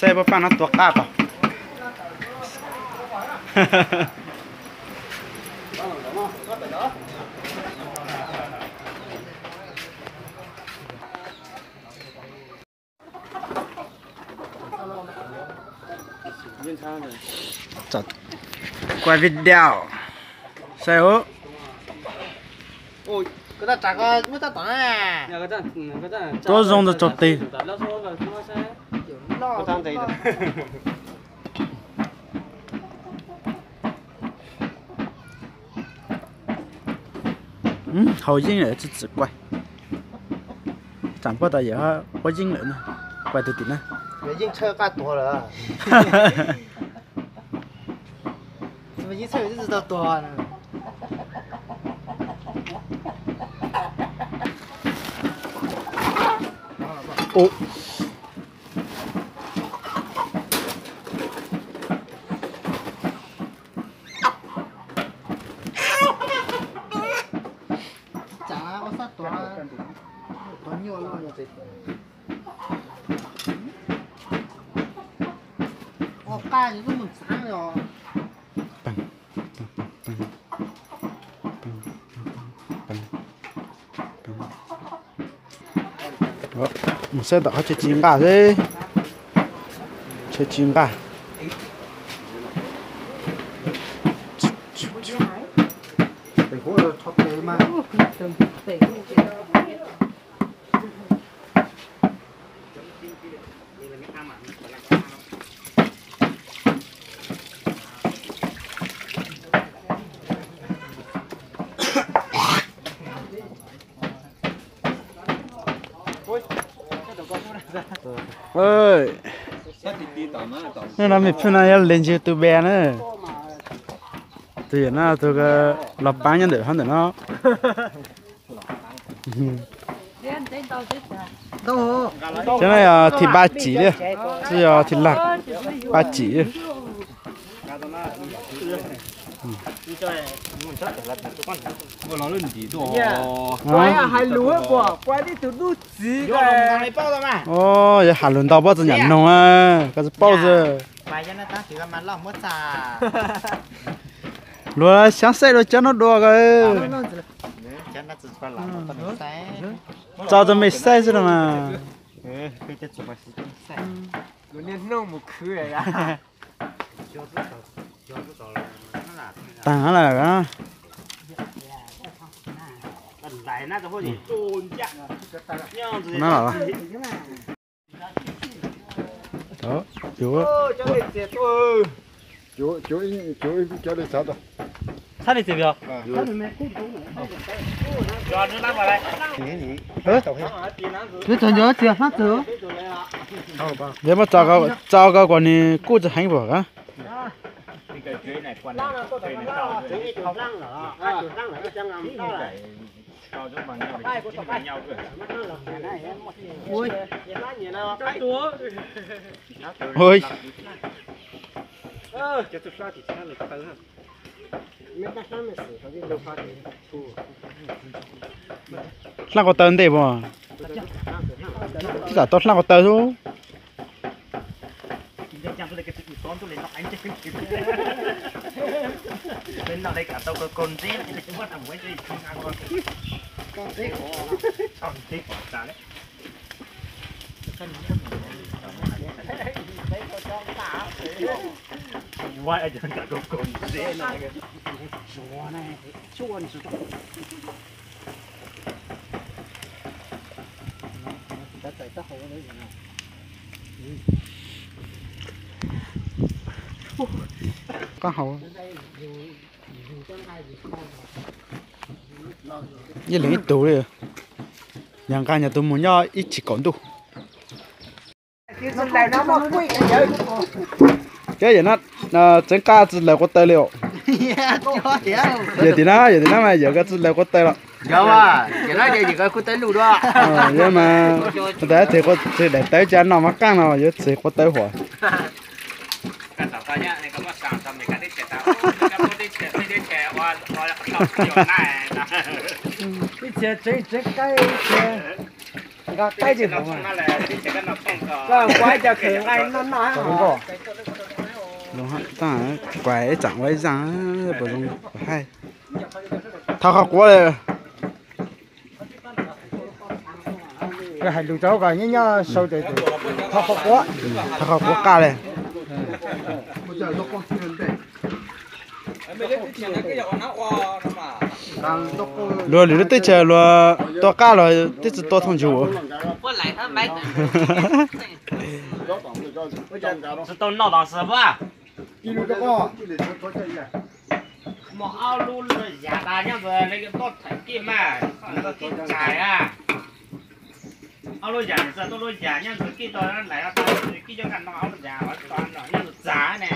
Tej paj paj no tua qab tau. Quay video. Saib hub. Tuab zoo ntawd tsaus tes. Haus yeeb lawm tsis txwm quay. Tsam pom tas yawm ua yeeb lawm na. Quay tus tim na. Yeej tshawj qaj tuag lawm. Yeej tshawj tsis tau tuag. Tsav ua sab tuav, tuav nyuaj lawm. Ua qaj tsis tub mus txav os. Mus saib tom qhov tsev tsis nqaj xwb. Tsev tsis nqaj. Hnub no me phooj no yuav lees YouTube na. Tus yawm no tus los paab nyob ntawm hov ntawm no. Cov no yog thib pab chim li, tsis yog thib laj, pab chim li. Yog has lus ntau pob txwv nyam noog, koj tsis paub xwb. Luag xyaav xaij luag cov no dua ko. Tso rau mej saib xwb no mas. Taag lawm. Yog muab tso ko kuas nws kuj tsis heev puas ka. Hlaab ko taw ntej puas? Tsis tau hlaab ko taw xwb. Qab hau. Ib leeg ib tug li. Yog nqa nyuag tus mus nyob ib chim kaum ntuj. Cov yawm no tseev qaj tsi lawv quav taw li os. Yawm tim no, yawm tim no mas yawm ko tsi lawv quav taw los. Yawm mas tas tsev daim tawv ca no mas qaaj no yuav tsev quav taw huam. Nqa qaib twg hauv, koj kuaib cov khawv nqaij noj noj hab. Kuaib ib tsaam ua ib zaaj, puas zoo haij. Thov qhov quav le. Hais lus rau kom nyob nyob sau tes, thov qhov quav. Thov qhov quav qaj le. Luag lwm lub teb chaws luag tua qaj los twb tsi tua thaum ntsuag. Tsis tau noj los xwb puab. Muaj ob lub lub yam tas nyob ntawd, nws tuaj them kij mas, nws tuaj kij txais a. Ob lub yam nws tuaj lub yam nyob ntawd kij tau lais no tas, kij coj kaj no ob lub yam nyob ntawd txav ne.